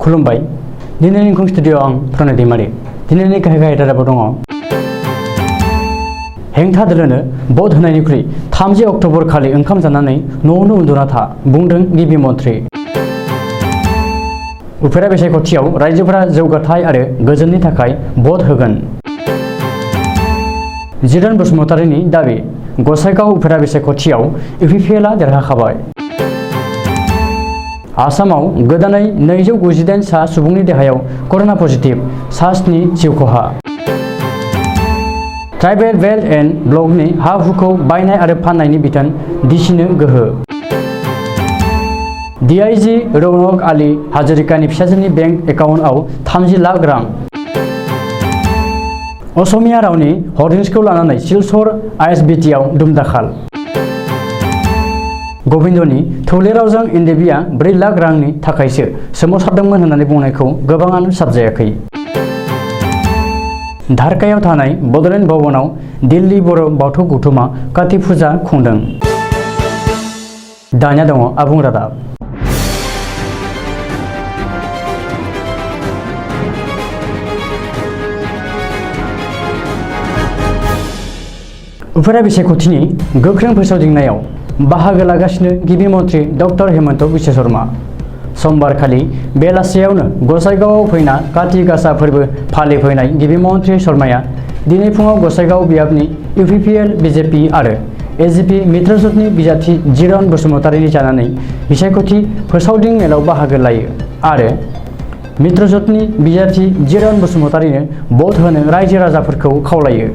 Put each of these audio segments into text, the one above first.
खुलुमबाय दिनै एंखं स्टुडियोआव आं प्रणय दैमारि दिनैनि गाहाय रादाबाव दङ हेंथा दोलोनो भट होनायनिख्रुइ 30 अक्ट'बर खालि ओंखाम जानानै न'आवनो उन्दुना था बुंदों गिबि मन्थ्रि उफेरा बिसायख'थियाव रायजोफोरा जौगाथाय आरो गोजोननि थाखाय भट होगोन जिरन बसुमतारीनि दाबि गसाइगाव उफेरा बिसायख'थियाव इउपिपिएलआ देरहाखाबाय आसामाव गोदानै 298 सा सुबुंनि देहायाव कर'ना पजिटिभ सा 7 जिउ खहा ट्राइबेल वेल एन्ड ब्लकनि हा-हुखौ बायनाय आरो फाननायनि बिथोन दिसिनो गोहो डिआइजि रौनक आली हाजरिकानि फिसाजोनि बेंक एकाउन्टआव 30 लाख रां असमिया रावनि हर्डिंसखौ लानानै सिलचर आइएसबिटिआव दुमदाखाल गबिन्दनि थौले रावजों इन्देबिया 4 लाख रांनि थाखायसो सोमावसारदोंमोन होननानै बुंनायखौ गोबाङानो साबजायाखै धारकायाव थानाय बड'लेण्ड भवनाव दिल्ली बर' बाथौ गौथुमा काति फुजा खुंदों दानिया दङ आबुं रादाब उफेरा बिसायख'थिनि गोख्रों फोसावदिंनायाव बाहागो लागासिनो गिबि मन्थ्रि डक्टर हेमन्त बिश्व शर्मा समबार खालि बेलासियावनो गसाइगावआव फैना काति गासा फोरबो फालिफैनाय गिबि मन्थ्रि शर्माया दिनै फुङाव गसाइगाव बियाबनि इउपिपिएल बिजेपि आरो एजिपि मित्रजोटनि बिजाथि जिरन बसुमतारीनि जानानै बिसायख'थि फोसावदिं मेलाव बाहागो लायो आरो मित्रजोटनि बिजाथि जिरन बसुमतारीनो भट होनो रायजो राजाफोरखौ खावलायो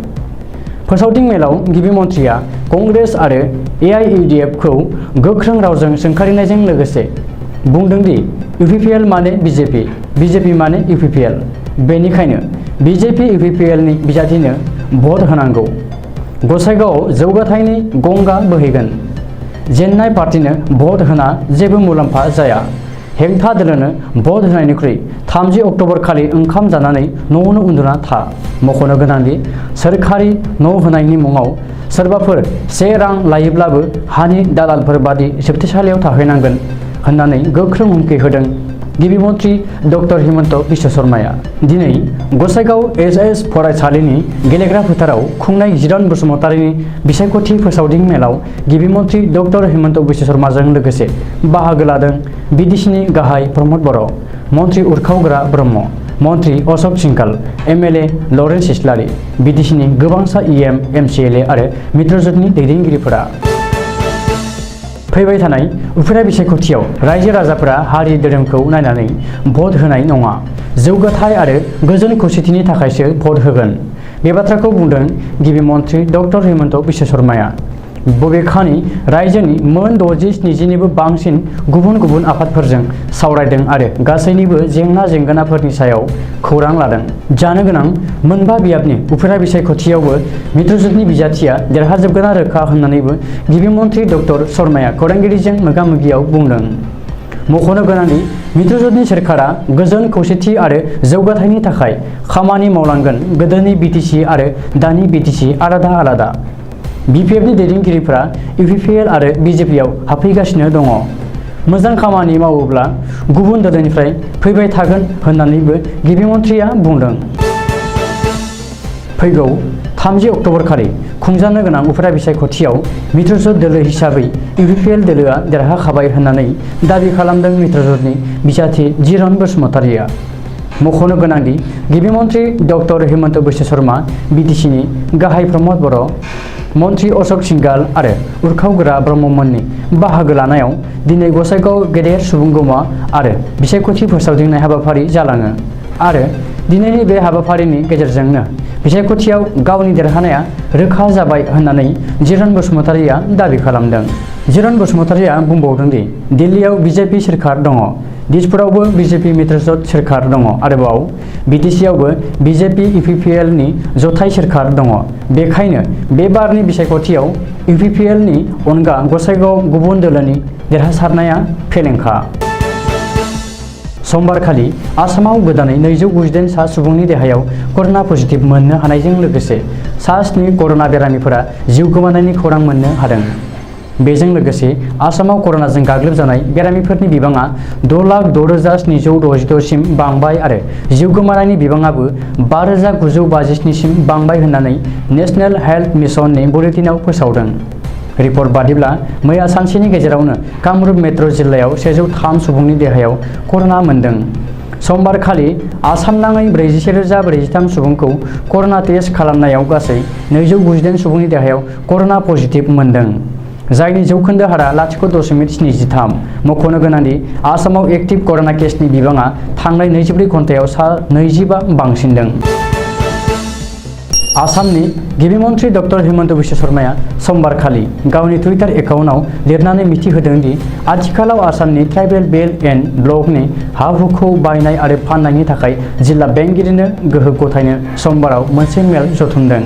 फोसावदिं मेलाव गिबि मन्थ्रिया कंग्रेस आरो एआइइउडिएफखौ गोख्रों रावजों सोंखारिनायजों लोगोसे बुंदों दि इउपिपिएल माने बिजेपि बिजेपि माने इउपिपिएल बेनिखायनो बिजेपि इउपिपिएलनि बिजाथिनो भट होनांगौ गसाइगावआव जौगाथायनि गंगा बोहैगोन जेननाय पार्टिनो भट होना जेबो मुलाम्फा जाया हेंथा दोलोनो भट होनायनिख्रुइ 30 अक्ट'बर खालि ओंखाम जानानै न'आवनो उन्दुना था मख'नो गोनांदि सोरखारि न' होनायनि मुङाव सोरबाफोर 1 रां लायोब्लाबो हानि दालालफोर बादि जोबथेसालियाव थाहैनांगोन होननानै गोख्रों हुमखि होदों गिबि मन्थ्रि डक्टर हेमन्त बिश्व शर्माया दिनै गसाइगाव एसएस फरायसालिनि गेलेग्रा फोथाराव खुंनाय जिरन बसुमतारीनि बिसायख'थि फोसावदिं मेलाव गिबि मन्थ्रि डक्टर हेमन्त बिश्व शर्माजों लोगोसे बाहागो लादों बिडिसिनि गाहाय प्रमद बर' मन्थ्रि उरखावग्रा ब्रह्म मन्थ्रि अशोक सिंकाल एमएलए लरेन्स इस्लारि बिडिसिनि गोबांसा इएम एमसिएलए आरो मित्रजोटनि दैदेनगिरिफोरा फैबाय थानाय उफेरा बिसायख'थियाव रायजो राजाफोरा हारि धोरोमखौ नायनानै भट होनाय नङा जौगाथाय आरो गोजोन खौसेथिनि थाखायसो भट होगोन बे बाथ्राखौ बुंदों गिबि मन्थ्रि डक्टर हेमन्त बिश्व शर्माया बबेखानि रायजोनि मोन 60-70निबो बांसिन गुबुन गुबुन आफादफोरजों सावरायदों आरो गासैनिबो जेंना जेंगोनाफोरनि सायाव खौरां लादों जानो गोनां मोनबा बियाबनि उफेरा बिसायख'थियावबो मित्रजोटनि बिजाथिया देरहाजोबगोना रोखा होननानैबो गिबि मन्थ्रि डक्टर शर्माया खौरांगिरिजों मोगा-मोगियाव बुंदों मख'नो गोनांदि मित्रजोटनि सोरखारा गोजोन खौसेथि आरो जौगाथायनि थाखाय खामानि मावलांगोन गोदोनि बिटिसि आरो दानि बिटिसि आलादा आलादा बिपिएफनि दैदेनगिरिफोरा इउपिपिएल आरो बिजेपिआव हाबफैगासिनो दङ मोजां खामानि मावोब्ला गुबुन दोलोनिफ्राय फैबाय थागोन होननानैबो गिबि मन्थ्रिया बुंदों फैगौ 30 अक्ट'बर खालि खुंजानो गोनां उफेरा बिसायख'थियाव मित्रजोट दोलो हिसाबै इउपिपिएल दोलोआ देरहाखाबाय होननानै दाबि खालामदों मित्रजोटनि बिजाथि जिरन बसुमतारीया मख'नो गोनांदि गिबि मन्थ्रि डक्टर हेमन्त बिश्व शर्मा बिटिसिनि गाहाय प्रमद बर' मन्थ्रि अशोक सिंगाल आरो उरखावग्रा ब्रह्ममोननि बाहागो लानायाव दिनै गसाइगाव गेदेर सुबुंगौमा आरो बिसायख'थि फोसावदिंनाय हाबाफारि जालाङो आरो दिनैनि बे हाबाफारिनि गेजेरजोंनो बिसायख'थियाव गावनि देरहानाया रोखा जाबाय होननानै जिरन बसुमतारीया दाबि खालामदों जिरन बसुमतारीया बुंबावदों दि दिल्लीयाव बिजेपि सोरखार दङ दिसपुरावबो बिजेपि मित्रजोट सोरखार दङ आरोबाव बिटिसिआवबो बिजेपि इउपिपिएलनि जथाय सोरखार दङ बेखायनो बे बारनि बिसायख'थियाव इउपिपिएलनि अनगा गसाइगाव गुबुन दोलोनि देरहासारनाया फेलेंखा समबार खालि आसामाव गोदानै 298 सा सुबुंनि देहायाव कर'ना पजिटिभ मोननो हानायजों लोगोसे सा 7 कर'ना बेरामिफोरा जिउ गोमानायनि खौरां मोननो हादों बेजों लोगोसे आसामाव कर'नाजों गाग्लोबजानाय बेरामिफोरनि बिबाङा 6,6,766 सिम बांबाय आरो जिउ गोमानायनि बिबाङाबो 5,957 सिम बांबाय होननानै नेशनेल हेल्थ मिशननि बुलेटिनाव फोसावदों। रिपर्ट बादिब्ला मैया सानसेनि गेजेरावनो कामरुप मेट्र' जिल्लायाव 103 सुबुंनि देहायाव कर'ना मोनदों। समबार खालि आसाम नाङै 41,043 सुबुंखौ कर'ना टेस्ट खालामनायाव गासै 298 सुबुंनि देहायाव कर'ना पजिटिभ मोनदों, जायनि जौखोन्दो हारआ 0.73। मख'नो गोनांदि आसामाव एक्टिभ कर'ना केसनि बिबाङा थांनाय 24 घन्टायाव 25 बांसिनदों। आसामनि गिबि मन्थ्रि डक्टर हेमन्त बिश्व शर्माया समबार खालि गावनि टुइटार एकाउन्टआव लिरनानै मिथिहोदों दि आथिखालाव आसामनि ट्राइबेल बेल्ट एन्ड ब्लकनि हा-हुखौ बायनाय आरो फाननायनि थाखाय जिल्ला बेंगिरिनो गोहो गथायनो समबाराव मोनसे मेल जथुमदों।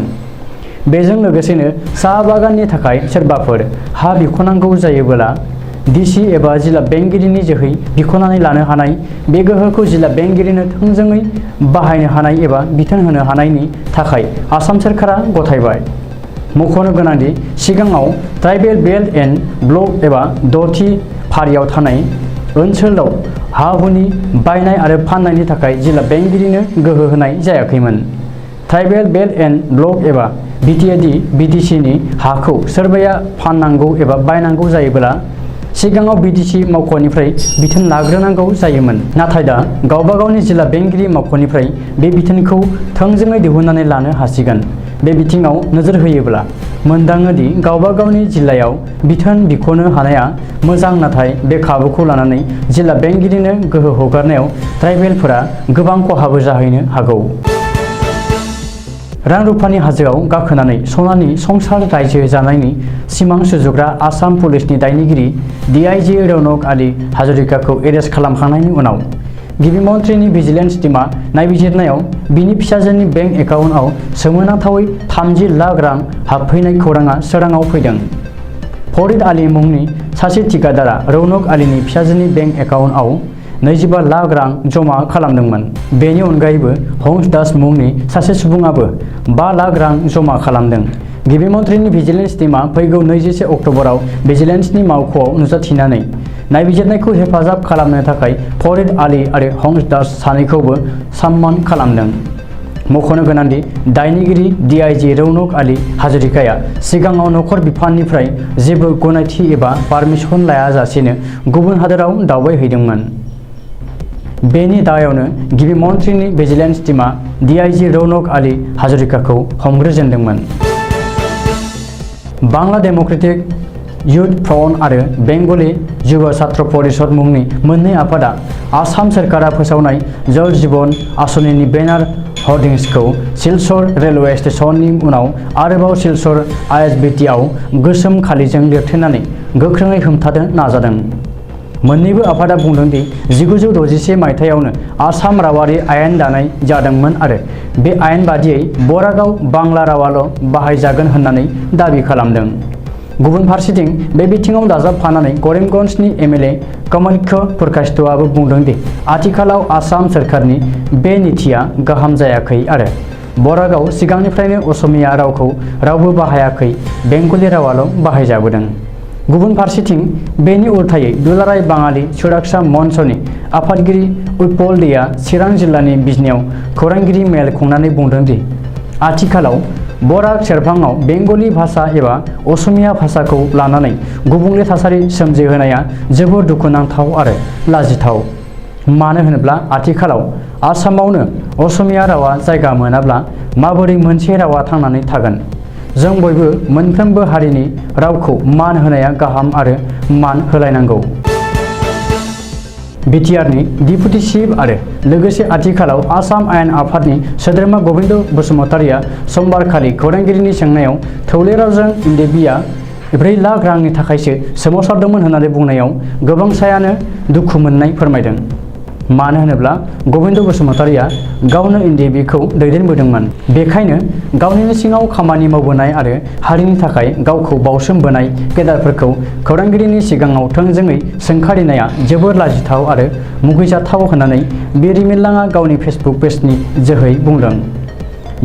बेजों लोगोसेनो साहा बागाननि थाखाय सोरबाफोर हा बिख'नांगौ जायोब्ला डिसि एबा जिल्ला बेंगिरिनि जोहै बिख'नानै लानो हानाय, बे गोहोखौ जिल्ला बेंगिरिनो थोंजोङै बाहायनो हानाय एबा बिथोन होनो हानायनि थाखाय आसाम सोरखारा गथायबाय। मख'नो गोनांदि सिगाङाव ट्राइबेल बेल्ट एन्ड ब्लक एबा 6थि फारियाव थानाय ओनसोलाव हा-हुनि बायनाय आरो फाननायनि थाखाय जिल्ला बेंगिरिनो गोहो होनाय जायाखैमोन। ट्राइबेल बेल्ट एन्ड ब्लक एबा बिटिसिनि हाखौ सोरबाया फाननांगौ एबा बायनांगौ जायोब्ला सिगाङाव बिटिसि मावख'निफ्राय बिथोन लाग्रोनांगौ जायोमोन, नाथाय दा गावबा गावनि जिल्ला बेंगिरि मावख'निफ्राय बे बिथोनखौ थोंजोङै दिहुननानै लानो हासिगोन। बे बिथिङाव नोजोर होयोब्ला मोनदाङो दि गावबा गावनि जिल्लायाव बिथोन बिख'नो हानाया मोजां, नाथाय बे खाबुखौ लानानै जिल्ला बेंगिरिनो गोहो हगारनायाव ट्राइबेलफोरा गोबां खहाबो जाहैनो हागौ। रां-रुफानि हाजोआव गाखोनानै सनानि संसार रायजो जानायनि सिमां सुजुग्रा आसाम पुलिसनि दायनिगिरि DIG रौनक आली हाजरिकाखौ एरेस्ट खालामखांनायनि उनाव गिबि मन्थ्रिनि भिजिलेन्स टीमा नायबिजिरनायाव बिनि फिसाजोनि बेंक एकाउन्टआव सोमोनांथावै 30 लाख रां हाबफैनाय खौराङा सोराङाव फैदों। फरिद आली मुंनि सासे थिकादारआ रौनक आलीनि फिसाजोनि बेंक एकाउन्टआव 25 लाख रां जमा खालामदोंमोन। बेनि अनगायैबो हंस दास मुंनि सासे सुबुङाबो 5 लाख रां जमा खालामदों। गिबि मन्थ्रिनि भिजिलेन्स टीमा फैगौ 21 अक्ट'बराव भिजिलेन्सनि मावख'आव नुजाथिनानै नायबिजिरनायखौ हेफाजाब खालामनो थाखाय फरिद आली आरो हंस दास सानैखौबो साममन खालामदों। मख'नो गोनांदि दायनिगिरि DIG रौनक आली हाजरिकाया सिगाङाव नखर बिफाननिफ्राय जेबो गनायथि एबा पारमिसन लायाजासेनो गुबुन हादोराव दावबायहैदोंमोन। बेनि दायावनो गिबि मन्थ्रिनि भिजिलेन्स टीमा DIG रौनक आली हाजरिकाखौ हमग्रोजेनदोंमोन। बांला डेम'क्रेटिक युथ फ्रन्ट आरो बेंगली युवा छात्र परिषद मुंनि मोननै आफादा आसाम सोरखारा फोसावनाय जल जीवन आसनिनि बेनार हर्डिंसखौ सिलचर रेलवे स्टेशननि उनाव आरोबाव सिलचर ISBT आव गोसोम खालिजों लिरथेनानै गोख्रोङै होबथानो नाजादों। मोन्नैबो आफादा बुंदों दि 1961 मायथाइयावनो आसाम रावारि आयेन दानाय जादोंमोन आरो बे आयेन बादियै बरागाव बांला रावाल' बाहायजागोन होननानै दाबि खालामदों। गुबुन फारसेथिं बे बिथिङाव दाजाबफानानै करीमगंजनि MLA कमलक्ष प्रकाशआबो बुंदों दि आथिखालाव आसाम सोरखारनि बे नीतिया गाहाम जायाखै आरो बरागाव सिगांनिफ्रायनो असमिया रावखौ रावबो बाहायाखै, बेंगली रावाल' बाहायजाबोदों। गुबुन फारसेथिं बेनि उल्थायै दुलाराय बाङालि सोद्रोमा मन्चनि आफादगिरि उत्पल देआ चिरां जिल्लानि बिजनियाव खौरांगिरि मेल खुंनानै बुंदों दि आथिखालाव बराक सेरफाङाव बेंगली भाषा एबा असमिया भाषाखौ लानानै गुबुंले थासारि सोमजिहोनाया जोबोद दुखुनांथाव आरो लाजिथाव। मानो होनोब्ला आथिखालाव आसामावनो असमिया रावा जायगा मोनाब्ला माबोरै मोनसे रावा थांनानै थागोन? जों बयबो मोनफ्रोमबो हारिनि रावखौ मान होनाया गाहाम आरो मान होलायनांगौ। बिटिआरनि डिप्युटी चिफ आरो लोगोसे आथिखालाव आसाम आयेन आफादनि सोद्रोमा गबिन्द बसुमतारीआ समबारखालि खौरांगिरिनि सोंनायाव थौले रावजों इन्देबिआ 4 लाख रांनि थाखायसो सोमावसारदोंमोन होननानै बुंनायाव गोबांसायानो दुखु मोननाय फोरमायदों। मानो होनोब्ला गबिन्द बसुमतारीआ गावनो इन्देबिखौ दैदेनबोदोंमोन, बेखायनो गावनिनो सिङाव खामानि मावबोनाय आरो हारिनि थाखाय गावखौ बावसोमबोनाय केडारफोरखौ खौरांगिरिनि सिगाङाव थोंजोङै सोंखारिनाया जोबोद लाजिथाव आरो मुगैजाथाव होननानै बिरिमिल्लाङा गावनि फेसबुक पेजनि जोहै बुंदों।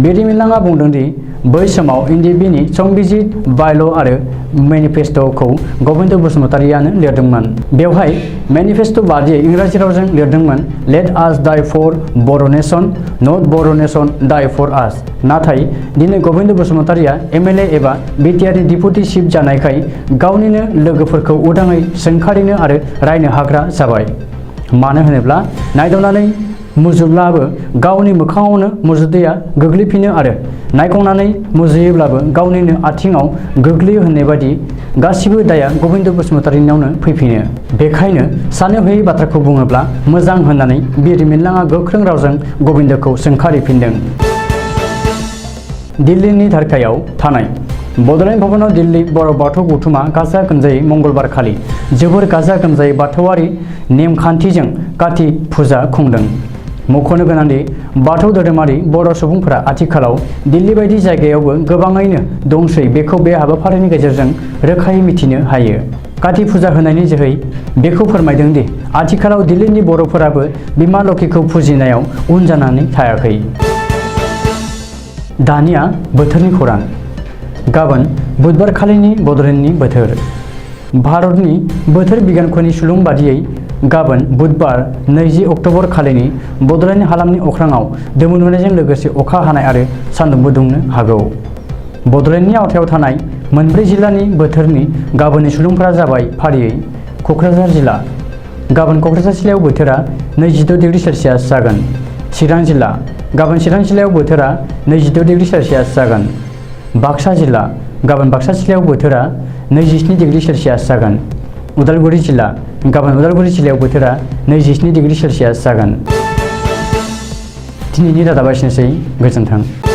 बिरिमिल्लाङा बुंदों दि बै समाव एनडिएफबिनि संबिजित बायल' आरो मेनिफेस्ट'खौ गबिन्द बसुमतारीयानो लिरदोंमोन। बेवहाय मेनिफेस्ट' बादियै इंराजि रावजों लिरदोंमोन लेट आस डाइ फर बर' नेशन नट बर' नेशन डाइ फर आस। नाथाय दिनै गबिन्द बसुमतारीया एमएलए एबा बिटिआरनि डिपुटि चिफ जानायखाय गावनिनो लोगोफोरखौ उदाङै सोंखारिनो आरो रायनो हाग्रा जाबाय। मानो होनोब्ला नायदावनानै मुजुब्लाबो गावनि मोखाङावनो मुजुदैया गोग्लैफिनो आरो नायखांनानै मुजुयोब्लाबो गावनिनो आथिङाव गोग्लैयो होननाय बादि गासिबो दाया गबिन्द बसुमतारीनावनो फैफिनो। बेखायनो सानो हयै बाथ्राखौ बुङोब्ला मोजां होननानै बिरमिनलाङा गोख्रों रावजों गबिन्दखौ सोंखारिफिनदों। दिल्लीनि धारकायाव थानाय बड'लेण्ड भवनाव दिल्ली बर' बाथौ गौथुमा गाजा गोमजायै मंगलबार खालि जोबोर गाजा गोमजायै बाथौआरि नेमखान्थिजों काति फुजा खुंदों। मख'नो गोनांदि बाथौ धोरोमारि बर' सुबुंफोरा आथिखालाव दिल्ली बायदि जायगायावबो गोबाङैनो दंसै बेखौ बे हाबाफारिनि गेजेरजों रोखायै मिथिनो हायो। काति फुजा होनायनि जोहै बेखौ फोरमायदों दि आथिखालाव दिल्लीनि बर'फोराबो बिमा लक्ष्मीखौ फुजिनायाव उन जानानै थायाखै। दानिया बोथोरनि खौरां। गाबोन बुधबार खालिनि बड'लेण्डनि बोथोर। भारतनि बोथोर बिगियानख'नि सुलुं बादियै गाबोन बुधबार 20 अक्ट'बर खालिनि बड'लेण्ड हालामनि अख्राङाव दोमैलुनायजों लोगोसे अखा हानाय आरो सान्दुंबो दुंनो हागौ। बड'लेण्डनि आवथायाव थानाय मोनब्रै जिल्लानि बोथोरनि गाबोननि सुलुंफोरा जाबाय फारियै क'क्राझार जिल्ला। गाबोन क'क्राझार जिल्लायाव बोथोरा 26 डिग्री सेल्सियास जागोन। चिरां जिल्ला। गाबोन चिरां जिल्लायाव बोथोरा 26 डिग्री सेल्सियास जागोन। बाक्सा जिल्ला। गाबोन बाक्सा जिल्लायाव बोथोरा 27 डिग्री सेल्सियास जागोन। उदालगुरि जिल्ला। गाबोन उदालगुरि जिल्लायाव बोथोरा 27 डिग्री सेल्सियास जागोन। दिनैनि रादाबा एसेनोसै। गोजोन्थों।